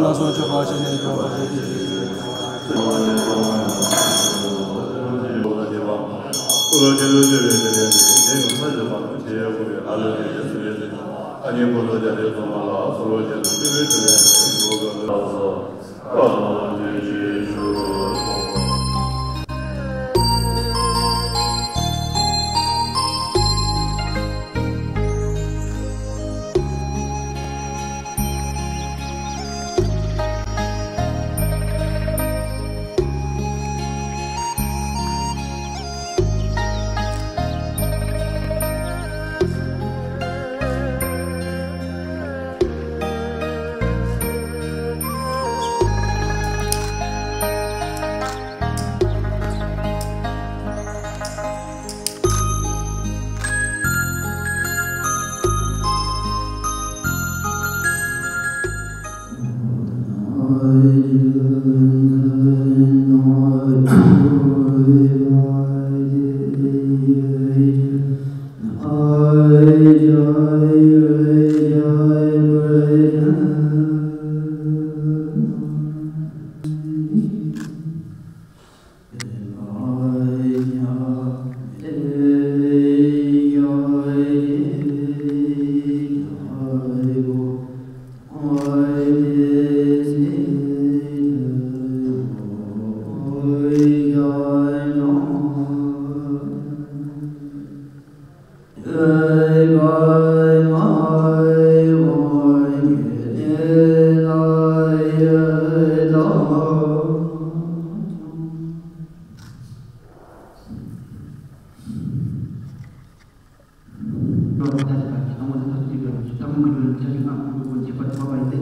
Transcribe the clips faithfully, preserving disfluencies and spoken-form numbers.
ལ་སོགས་ཆོས་པ་ཞིག་ནས་སྐྱོབ་པར་བྱེད་ཅིག། ཁྱོད་ཀྱི་ཆ་ཤས་སྣ་ཁུག་ཁུག་ཁྱད་པར་དུ་བབས་པ་ཡིན་ཏེ།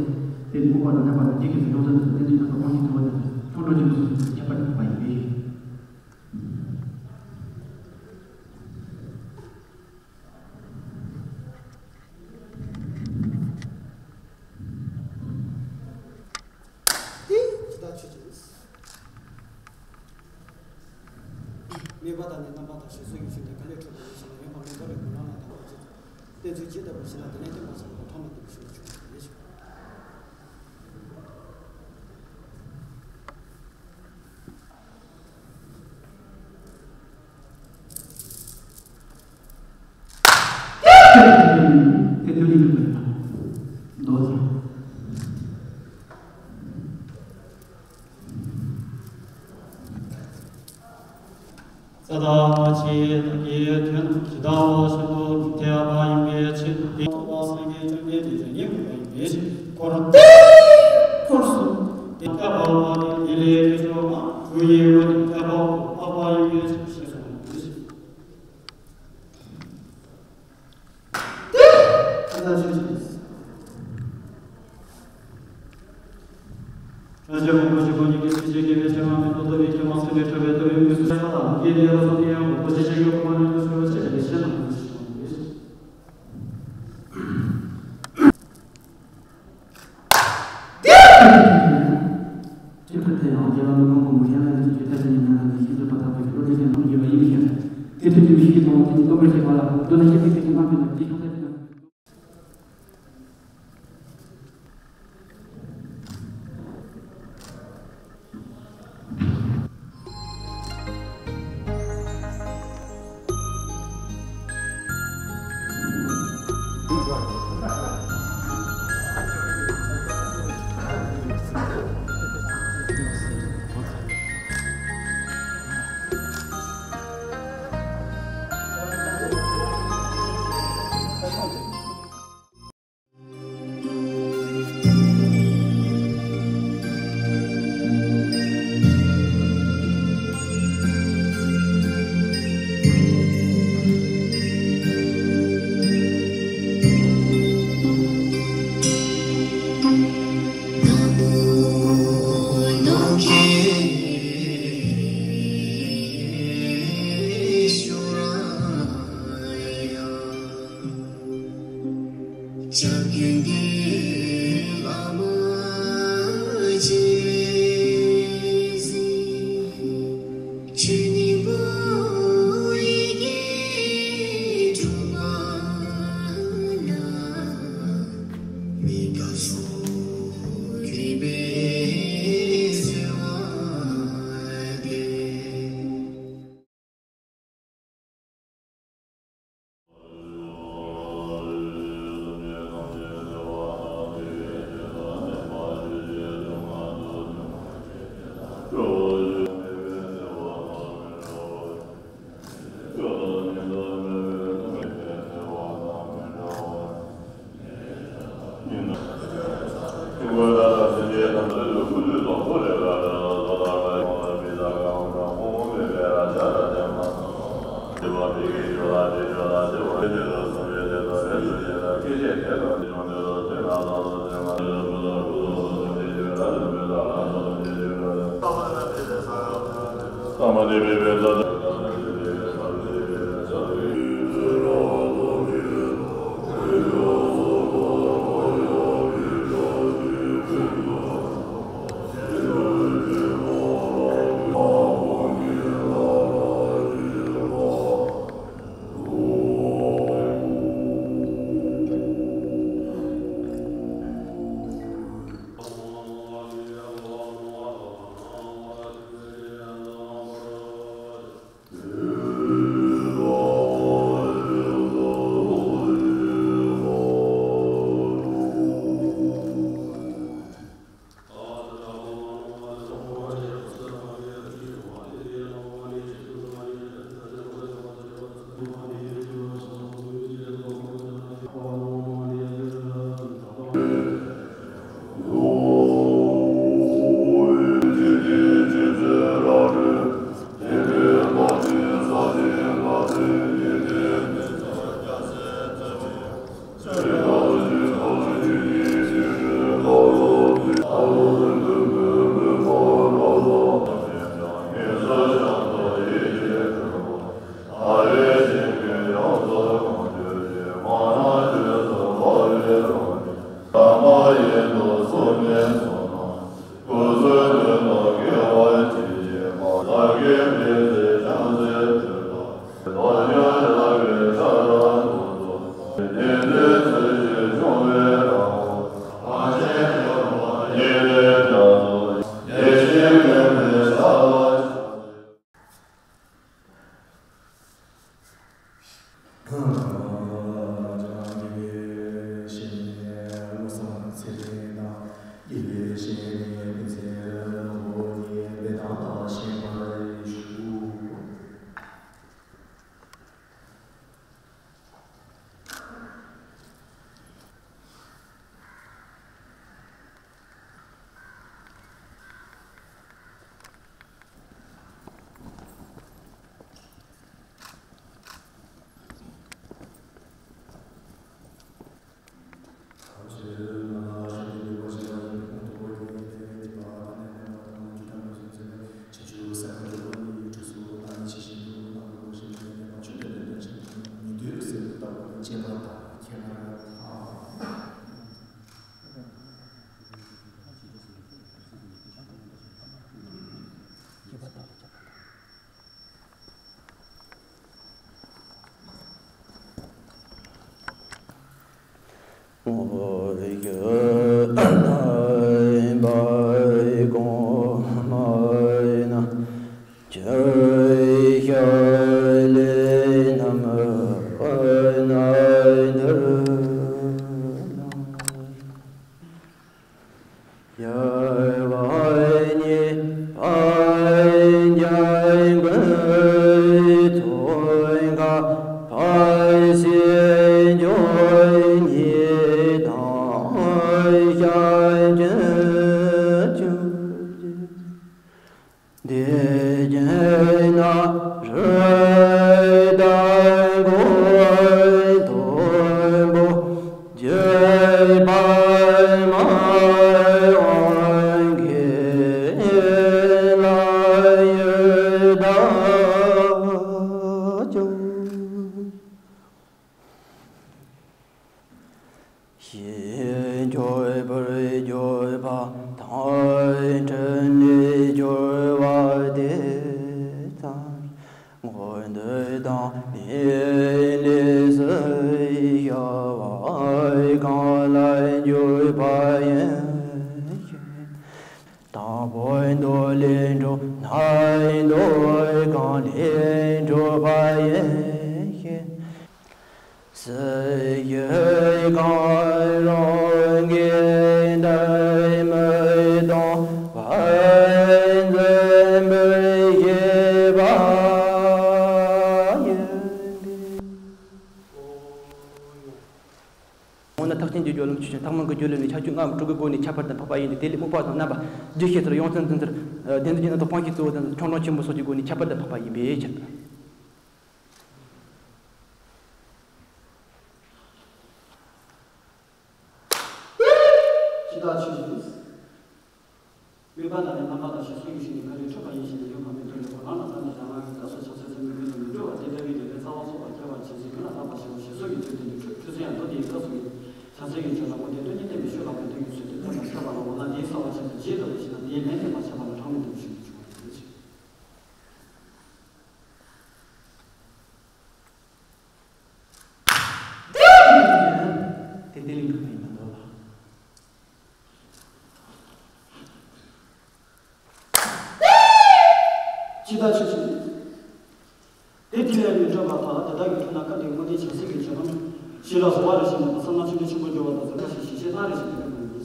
དེ་མོས་པ་དང་ལྡན་པ་དང་བརྒྱད་ཀྱི་ཚེ་ཡོངས་སུ་དུ་བདེན་ཚིག་ཉམས་སུ་དབང་ཤེས་འདུལ་བ་དེ་ཚོ་ཁྲོ་བཅུག་པའི་ཁྱད་པར་དུ་བབས་པ་ཡིན་པས། དེ་ཇི་ལྟར་ཆོས་ཅན། དམིགས་པ་དང་ནི་རྣམ་པ་དང་ཞེས་སོགས་ཀྱི་ཚུལ་གྱིས་ག་ལས་འཕྲོས་པ་ཡིན་ཞེ་ན། ཡོད་པ་མེད་པར་རིག་པའི་ངང་ལ་དམ་པར་བྱེད། བསྟན་ཚུལ་ཇི་ལྟ་བུར་ཞེ་ན། དེ་ནས་སྟོན་པ་ཚང་མ་ཐོག་མ་དུ་ཞེས་བྱུང་བ་ཡིན། དེ་དུས་ནི་འདུག་པས་ན། མདོ་ཚིག་ས་དང་ཕྱིའི་བདག་གི་དོན་ཇི་ལྟ་བ་བཞིན་དུ་ཐེག་པ་ཡིན་པའི་ཕྱིར། དེ་རྟོགས་པ་སངས་རྒྱས་བཅོམ་ལྡན་འདས་ཀྱང་ཉན་དགོས་པ་ཡིན་པའི་ཕྱིར། འཁོར་འཁོར་གསུམ་དེ་ཐེག་པ་འཕགས་པ་དེ་ལས་སྐྱེས་སོ་ལྔ་དྲུག་ཡི་སྒོ་ནས་ཐེག་པ་འཕགས་པ་ཡིན་པའི་ཕྱིར་ཞེས་གསུངས་པ་ཡིན། དེ་ལྟར་ཞུ་ཞིང་། བྱང་ཆུབ་སེམས་དཔའ་ཆོས་ཀྱི་དབྱིངས་ཀྱི་ཆེ་ཆེ་དགེ་བའི་ཕྱིར་མ་མི་ལྡོག་ལྟ་བུའི་ཁྱད་པར་ཚུལ་ཁྲིམས་བྲལ་བའི་ལྟ་བའི་དངོས་སུ་ཡང་དག་ལ་དགེ་ལེགས་ལ་སོགས་ཏེ་ཡང་དགོས་པ་ཅི་ཞིག་ཡོད་པ་ནི་དངོས་སུ་ཡོད་པ་ཆེ་བའི་ཕྱིར་ན་དངོས་སུ་ཡོད་པ་ཡིན། དེ་ལྟར་དེ་ཡང་རྒྱལ་བ་ཀླུ་སྒང་པོ་མི་ཡ་ལ་ནི་ཅི་ཐ་ཆ་ཉིད་ཉན་ལ་ནི་ཤིན་ཏུ་པ་ཐག་པའི་བློ་ལས་ཀྱང་ནམ་རྒྱས་པ་ཡིན་ཞིང་། དེ་ལྟར་དེ་མི་ཤིག་གི་དང་དེ་ནི་སྟོན་པར་བྱེད་པ་ལ་མདོར་ན་ཤེས་པའི་སྐད་ཀྱིས་སྨྲ་བས་ན་དེ་ཤོག་ལྟ་ཅི་དང་། ཞེས་བརྗོད་པར་གྱུར་པ་དང་། ཕྲིན་ལས་བསྒྱུར་བ་དེ་ཙམ། མངོན་བསྡུ་དང་ནི་ལས་སུ་ཡོད་པ་གང་ལ་འཇུག་པ་ཡིན་ཞེས། དང་པོ་མདོ་ལས་འགྲོ་ན་མདོ་གང་ལས་འགྲོ་བ་ཡིན་ཞེས། སྲིད་ཞིའི་གང་རུང་གི་འདས་མི་གཏོང་བར་འཛིན་པར་བྱེད་པ་ཡིན་པས། འོ་ན་ཐེག་ཆེན་གྱི་སྦྱོར་ལམ་ཆོས་ཅན། ཐེག་དམན་གྱི་སྦྱོར་ལམ་ནི་ཁྱད་ཆོས་ལྔའམ་དྲུག་གི་སྒོ་ནས་ཁྱད་པར་དུ་འཕགས་པ་ཡིན་ཏེ། དེ་ལས་རྨུགས་པ་དང་རྣམ་པ་རྒྱུ་ཤེས་ཚུལ་ཡོངས་སུ་འཛིན་ཚུལ། བདེན་རྫུན་གྱི་རྣམ་རྟོག་སྤང་བྱའི་གཙོ་བོ་དང་ཆོས་དྲུག་ཆེན་པོ་སོགས་ཀྱི་སྒོ་ནས་ཁྱད་པར་དུ་འཕགས་པ་ཡིན་པའི་ཕྱིར། ཇི་ལྟར་ཆོས་ཅན། དམིགས་པ་དང་ནི་རྣམ་པ་དང་ཞེས་སོགས་ཀྱི་ཞིང་ནི་ག་ལས་འཕྲོས་པ་ཡིན་ཞེས་ནི་ཡོད་པར་མི་འདོད་ལས། གོ་ལ་ན་ཙམ་ནི་ཡང་ང་གི་རྟགས་སུ་ཆགས་ཚུལ་ཚད་མའི་མིང་དུ་མི་འགྲོ་བ་དེ་ལྟ་བུའི་ལས་ལས་རྩ་བ་སོགས་པ་སྐྱེ་བར་བྱེད་ཅིང་མི་ལ་བརྟགས་པ་ཞེས་པ་ཞེས་སོགས་ཀྱི་ཚུལ་དེ་ནི་འཕྲོས་འཕྲོས་ཚུལ་ཡང་མདོ་དེའི་སྐབས་སུ་ཡོད། ཆགས་ཚུལ་གྱི་ཆོས་ལ་མུ་སྟེགས་དོན་གཉིས་བསྟན་པའི་ཆོས་ལ་མུ་སྟེགས་ཀྱི་ཚུལ་དེ་ལྟར་མ་ཆགས་པ་ལ། འོ་ན་དེའི་གསལ་བར་བྱེད་པའི་རྗེས་ལ་འདུ་ཞེ་ན། དེའི་ལན་དེ་མ་ཆགས་པ་ལ་གྲངས་མེད་དུ་ཞེས་བྱུང་བ་ཡིན། དེ་དེ་ལས་འགྲུབ་པའི་མི་འདོད་ལ། ཇི་ལྟར་ཆོས་ཅན། དེ་དེ་ལས་མི་འགྲུབ་པར་ཐལ། དེ་དག་གི་དོན་ལ་སྐབས་དེའི་དངོས་བསྟན་བྱང་སེམས་ཀྱི་བྱེ་བྲག་ཞི་ལ་གཟུང་བ་རེ་ཞིག་མེད་པར་བསམ་ན་ཆོས་འབྲེལ་ཆེན་པོར་འགྱུར་བ་དང་། ཟུར་ཁ་ཞིག་ཞི་བྱེད་སྣང་རེ་ཞིག་འདོད་པའི་ངོ་བོ་ཉིད་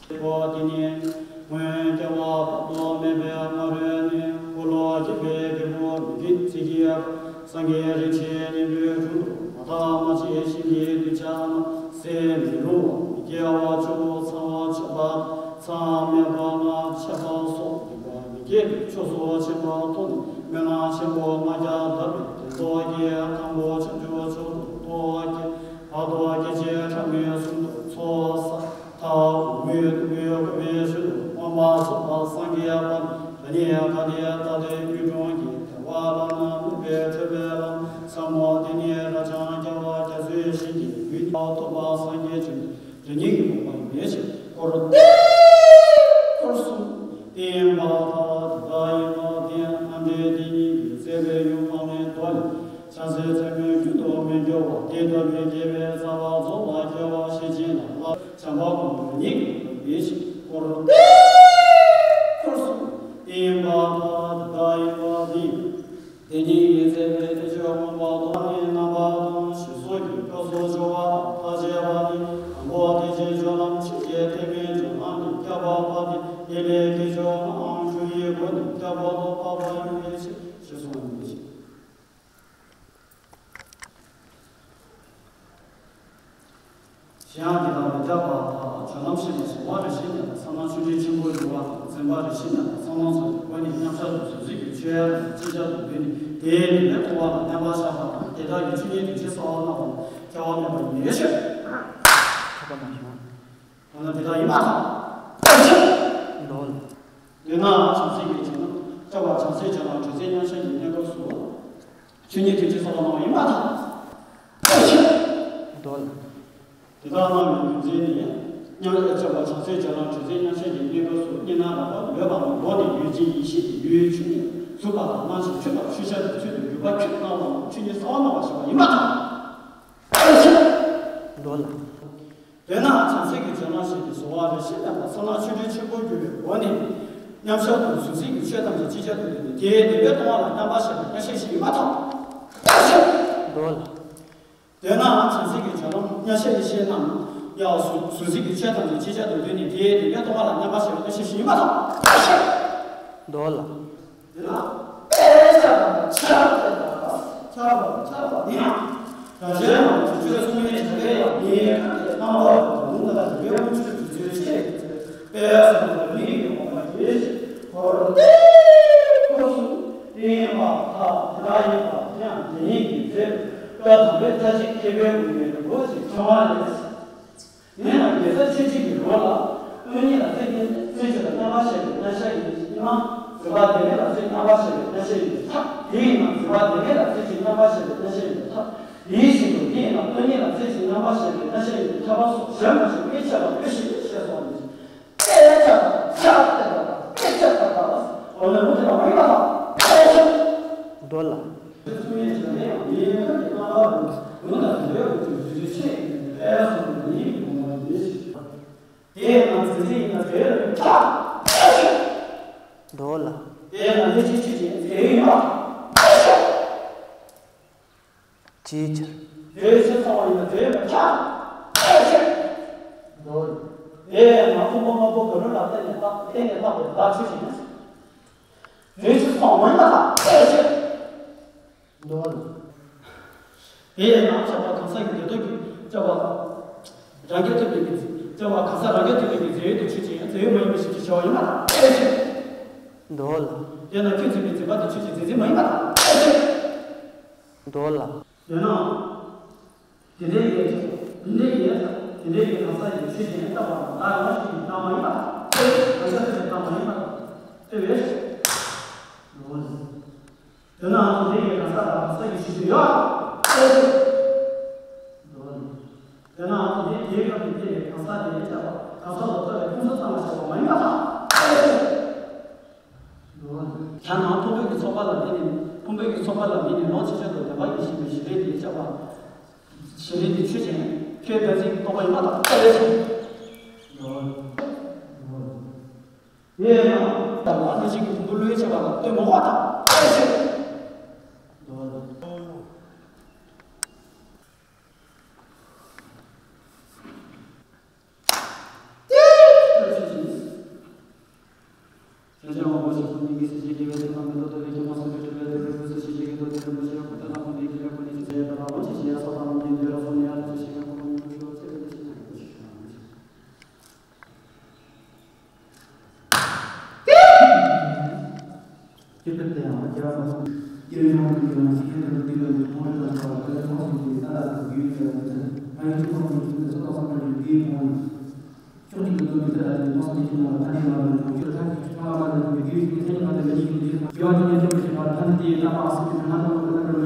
ཅིང་། པོ་དེ་ནི། སྔོན་སྐྱེ་བ་དཔག་ཏུ་མེད་པའི་སྔ་རོལ་ནས། འཁོར་ལོ་བརྒྱ་པའི་རྒྱལ་པོ་མི་མཁྱེན་བརྩེ་གི་བཀའ། སངས་རྒྱས་རིན་ཆེན་སྙིང་པོའི་དྲུང་དུ། མ་དག་མ་བྱས་ཞིང་གི་གདུལ་བྱ་རྣམས། ཟད་མི་རུང་བ་མི་སྐྱེ་བ་བཅུ་པོ་ཚང་བར་མཆོད་པ། མཚམས་མེད་པ་ལྔ་མཆོད་པ་སོགས། འདུས་པ་མི་སྐྱེ་བའི་ཆོས་སུ་ཆེན་པོ་ཐོབ་ནས། སྨོན་ལམ་ཆེན་པོ་ལྔ་བརྒྱ་བཏབ་པས། དེ་ཚོགས་ཀྱི་དང་པོ་བྱང་ཆུབ་མཆོག་ཏུ་རྟོགས་ཀྱི། བར་དུ་སྐྱེ་མཆེད་ཕྲ་མོའི་གསུམ་དུ་ཚོགས་བསགས། མཐར་དབུ་མའི་སྟོང་པའི་གོ་འཕང་ཞུ་དུ་དབང་བསྐུར་བ། སངས་རྒྱས་པ་ནི་ད་ནི་ག་དེ་ལྟ་སྟེ་དངོས་གྲུབ་ཀྱི་བདེ་བ་ལ་ན་མོས་པས་ཁྲོས་པའི་ལམ་ཟབ་མོ། དེ་ནས་རབ་འབྱམས་རྒྱལ་བ་རྒྱ་མཚོའི་ཞལ་གྱི་ཡུལ་ཐོབ་པ་སངས་རྒྱས་བྱོན་ཏེ། རིགས་ལྔ་གི་དགོངས་པ་ཡིན་པའི་ཕྱིར། འཁོར་ཏེ་འཁོར་གསུམ་དེ་ཡིན་པར་ཐལ། དེ་ལྟ་ཡིན་པ་དེ་ཡང་རྣམ་འགྲེལ་དེ་ཉིད་ཀྱི་མཛད་པའི་ཡུམ་དཔག་མེད་རྡོ་ལས། བྱང་སེམས་ཚད་མས་རྒྱུན་དུ་མི་འགྱུར་བ། དེ་ལྟ་བུའི་དགེ་བའི་རྩ་བ་རྫོགས་པར་སྐྱེ་བ་ཤེས་བྱིན་ལ་བསླབ། བྱམས་པ་སྒོམ་པའི་ཉིད་ཀྱི་སྟོབས་ཀྱིས་ཤིན་ཏུ་འཁོར་ཏེ་འཁོར་གསུམ་དེ་ཡིན་པར་ཐལ། དེ་ལྟ་ཡིན་པ་དེ་ཡིན། དེ་ཉིད་ཀྱི་མཛད་པའི་ཁྱད་ཆོས་མངོན་པར་རྟོགས་པ་ནི་རྣམ་པ་དང་ཞེས་སོགས་ཀྱི་སྐབས་སུ་སྦྱོར་བ་དང་མཐའ་དཔྱད་པ་ནི། དང་པོ་དེ་བཞིན་སྦྱོར་ལམ་ཆོས་ཀྱི་ཐེག་པའི་སྦྱོར་ལམ་ནི་ཁྱབ་པ་སྟེ། དེ་ལས་ཁྱད་ཆོས་ལྔའམ་བཅུ་ཡི་སྒོ་ནས་ཁྱབ་པ་དང་འཕགས་པ་ཡིན་པའི་ཕྱིར་ཞེས་གསུངས་པ་ཡིན་པའི་ཕྱིར། གཞན་ཡང་དེ་དག་མི་རྟག་པ་དང་སྦྱོར་ལམ་ཤེས་པ་གཟུང་བ་རེ་ཞིག་ཉིད་དང་། བསམ་ལམ་ཆོས་འབྲེལ་ཆེན་པོར་འགྱུར་བ་དང་། འཛིན་པ་རེ་ཞིག་ཉིད་དང་། བསམ་ལམ་ཚོགས་ཀྱི་སྒོ་ནས་མཉམ་གཞག་ཏུ་གཟུགས་ཅན་གྱི་ཆོས་ཡང་དང་ཅིག་ཅར་དུ་འདོད་ནས། དེའི་དེ་ལས་ལྟུང་བ་ལ་བརྣན་པར་བྱ་བ་དང་། དེ་དག་གིས་ཆོས་ཉིད་དོན་སྤྱིའི་གསང་བ་སྨྲ་བ་ལ་ཁྱབ་པ་མེད་པ་ཉིད་ཕྱིར། ཁྱབ་པ་མ་བྱུང་། འོ་ན་དེ་དག་ཡིན་མ་ཐག་འདོད་ལ། དེས་ན་བྱང་སེམས་ཀྱི་སྦྱོར་ལམ་སྐྱབས་པ་བྱང་སེམས་སྦྱོར་ལམ་དྲོད་རྩེ་མཉམ་གཞག་གི་གནས་སྐབས་སུ། ཆོས་ཉིད་དོན་སྤྱིའི་གསང་བ་སྨྲ་བ་ཡིན་མ་ཐག་འདོད་ལ། དེ་དག་སྨྲ་བའི་རྒྱུ་མཚན་ནི། མཉམ་གཞག་སྐྱབས་པ་བྱང་སེམས་སྦྱོར་ལམ་དྲོད་རྩེ་མཉམ་གཞག་གི་གནས་སྐབས་སུ་གཉིས་སྣང་རགས་པ་མེད་པ་ལ་ལོག་ནས་ཡུལ་ཅན་ཡེ་ཤེས་ཀྱི་ཡུལ་ཆོས་ཉིད་གཟུགས་པ་དང་སྣང་ཞིང་ཆོས་དང་ཆོས་ཅན་དུ་ཚུལ་དུ་འཇུག་པ་ཁྱོད་སྣང་བ་ལ་ཆོས་ཉིད་གསང་བ་སྨྲ་བ་ཞེས་པ་ཡིན་མ་ཐག་འདོད་ལ། དེས་ན་བྱང་སེམས་ཀྱི་སྦྱོར་ལམ་ཞེས་པའི་གཟུང་བ་རེ་ཞིག་ལྡན་པ་བསམ་ལམ་ཆོས་འབྲེལ་ཆེན་པོར་གྱུར་པའི་སྒོ་ནས། མཉམ་གཞག་ཏུ་གཟུགས་ཅན་གྱི་ཆོས་ཐམས་ཅད་ཅིག་ཅར་དུ་འདོད་ནས། དེའི་དེ་ལས་ལྟུང་བ་ལ་བརྣན་པར་བྱ་བའི་བརྣན་ཤེས་ཤིག་ཡིན་པར་ཐལ། འདོད་ལ། དེས་ན་བྱང་སེམས་ཀྱི་སྦྱོར་ལམ་མཉམ་གཞག་ཡེ་ཤེས་རྣམས་ཡང་གཟུགས་གཟུགས་ཅན་གྱི་ཆོས་ཐམས་ཅད་ཅིག་ཅར་དུ་འདོད་ནས། དེའི་དེ་ལས་ལྟུང་བ་ལ་བརྣན་པར་བྱ་བའི་བརྣན་ཤེས་ཤིག་ཡིན་པར་ཐལ། འདོད་ལ། དེས་ན། དཔེ་བྱ་བ་དང་ཆ་བ་དང་། ཆ་བ་དང་ཆ་བ་ནི། རང་གཞན་དབང་དུ་ཆོས་གསུངས་མིན་བྱ་བའི་ཡང་མིན། གང་གི་རྣམ་པ་དང་ལུང་དང་དེ་འདྲའི་དབང་ཕྱུག་གི་ཚུལ་ཆེ། དཔེ་བྱ་བ་མིང་གི་དབང་པོ་ཡིན། འཁོར་ཏེ་འཁོར་གསུམ་དེ་ཡིན་པར་ཐལ། དེ་ལྟ་ཡིན་པ་དེ་ཡང་དེ་ཉིད་ཀྱི་མཛད་པའི་སྐབས་དང་པོའི་མཐའ་བཞི་མཁས་པའི་དབུ་མའི་རིམ་པ་ཞེས་བྱ་བ་ལས། དེས་ན་དགེ་རྩ་ཆོས་ཅན་གྱི་རོ་ལ། སྟོང་ཉིད་ལ་རྩེ་གཅིག་རྩེ་གཅིག་ལ་བརྣན་པར་བྱ་བའི་བརྣན་ཤེས་ཡིན་ན། འཛིན་པ་དོན་མེད་ལ་རྩེ་གཅིག་བརྣན་པར་བྱ་བའི་བརྣན་ཤེས་ཡིན་པས་ཁྱབ། དེ་ཡིན་ན་འཛིན་པ་དོན་མེད་ལ་རྩེ་གཅིག་བརྣན་པར་བྱ་བའི་བརྣན་ཤེས་ཡིན་པས་ཁྱབ། དེ་བཞིན་དུ་དེ་ཡིན་ན་སྟོང་ཉིད་ལ་རྩེ་གཅིག་བརྣན་པར་བྱ་བའི་བརྣན་ཤེས་ཡིན་པས་ཁྱབ་པ་སོགས་གཞན་མ་ཞིག་དཔེ་ཆ་ལ་དཔེ་ཞིག་ཞེས་སོགས་ནི། དཔེ་ཆ་དང་ཆ་དེ་དག་དང་དཔེ་ཆ་དེ་དག་ལ་འོ་ན་མུ་མཐུད་པ་མ་ཡིན་པ་དང་དཔེ་ཆ། འདོད་ལ། འདོད་ལ། ཅིའི་ཕྱིར། འདོད་ལ། འདོད་ལ། དེ་ཡང་ན་སྐྱབས་པ་གང་ཟག་གི་འདོད་ལྡོག་གི་སྐྱབས་པ། རང་རྒྱལ་ཐོབ་པའི་གི་སྐྱབས་པ་གང་ཟག་རང་རྒྱལ་ཐོབ་པའི་གི་རྫས་ཡོད་དེ་ཆོས་ཅན། རྫས་ཡོད་མ་ཡིན་པའི་ཕྱིར་ཞེས་བྱ་བ་ཡིན་པར་ཐལ། འདོད་ལ། དེས་ན་ཁྱོད་འཛིན་པའི་འཛིན་པ་དེ་ཆོས་ཅན། རྫས་འཛིན་མ་ཡིན་པར་ཐལ། འདོད་ལ། དེས་ན། དེ་འདྲའི་ཡོད་ཀྱང་། དེ་འདྲའི་ཡོད་ཀྱང་། དེ་འདྲའི་ཡོད་གང་ཟག་གི་ཆོས་ཅན་ལྟ་བ་ལ་བདག་རང་བཞིན་གྱིས་བཏང་བ་ཡིན་པར་ཐལ། རང་རྒྱལ་ཐོབ་པས་བཏང་བ་ཡིན་པར་ཐལ། དེ་བས། འདོད་ལ། དེས་ན་དེ་འདྲའི་གང་ཟག་ལ་གང་ཟག་གི་ཆོས་ཅན་ཡོད། དེས་ན་དེ་འདྲའི་དེའི་སྐབས་ཀྱི་དེ་ལས་གང་ཟག་དེ་ལས་ཁྱབ་པ་གང་ཟག་ལ་ལྟོས་པའི་ཕུང་སོ་ཙམ་ལ་བཞག་པ་མ་ཡིན་པར་ཐལ། ཐ་ན་ཕུང་པོའི་གི་ཚོགས་པ་ལ་བརྟེན་ནས། ཕུང་པོའི་གི་ཚོགས་པ་ལ་བརྟེན་ནས་ལོངས་སྤྱོད་ཆེད་དུ་བདེན་པ་ཡིན་ཞེས་པའི་གཞི་རིག་དེ་ཁྱབ་པ། གཞི་རིག་དེ་ཆོས་ཅན། ཁྱོད་བདག་འཛིན་གྱི་རྟོག་པ་ཡིན་པར་ཐལ། དེས་ན། ད་ལྟ་ཞིག་གི་ཕུང་པོ་བློས་བྱས་པ་ལ་ལྟོས་མ་དགོས་པར་ཐལ།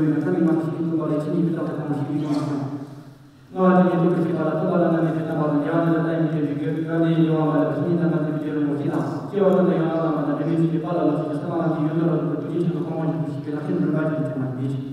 ཡོད་ན་ཐ་མི་མང་ཞིག་གིས་མཐོང་བ་ལས་ཕྱི་ཉིན་མི་རྟག་པའི་ཁམས་ཤིག་ཡོད་མ་སོང་། སྔ་བ་དེ་ཉིད་སྟོབས་ཀྱིས་ཤེས་པ་ལ་ཐོབ་པ་བླ་ན་མེད་པའི་བསྟན་པ་དང་། ཡང་དེ་ལ་བླ་ཡི་མི་དེ་འཇུག་གི་བླ་མའི་ཡིད་དབང་བ་ལ་ཕྱི་ཉིན་རྣམ་པ་འདི་རུ་བྱེད་རུང་བ་ཞིག་དང་། སྐྱེ་བ་ཀུན་ཏུ་ཡང་བླ་མ་དང་འབྲལ་མེད་ཕྱིན་ཅི་ཕ་ལ་ལོ་ཞིག་གི་ས་མ་ལམ་གྱི་ཡུལ་དུ་རོ་དུ་ཐུགས་རྗེ་ཆེན་པོ་གོང་མ་ཆེན་པོ་ཞིག་གི་ལག་ཤེས་འདུན་པ་ཅན་གྱི་ཚད་མ་ཡིན།